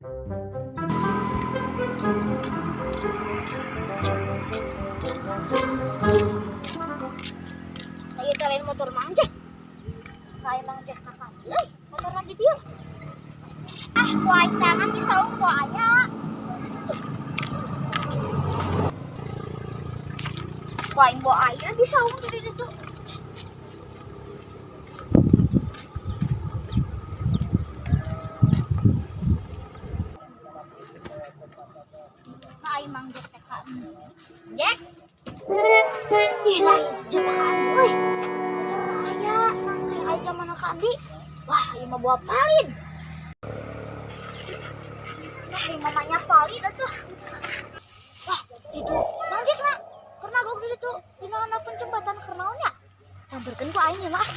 Ayo kalian motor Mang Jack. Kayak Mang Jack na kan. Euy, motor lagi dia. Ah, ku aing tangan di saung ku aya. Ku aing bawa aya di saung di ditu. Aing Mang Jack teh ka. Jack. Ih, lain coba ka Andi euy. Motor aya nangkring aya zaman ka Andi. Wah, ieu mah bawa palin. Wah, ieu mamanya palin atuh. Wah, itu Mang Jack na. Keur nagog di ditu dina handapeun jembatan keur naon nya? Samperkeun ku aing ya mah.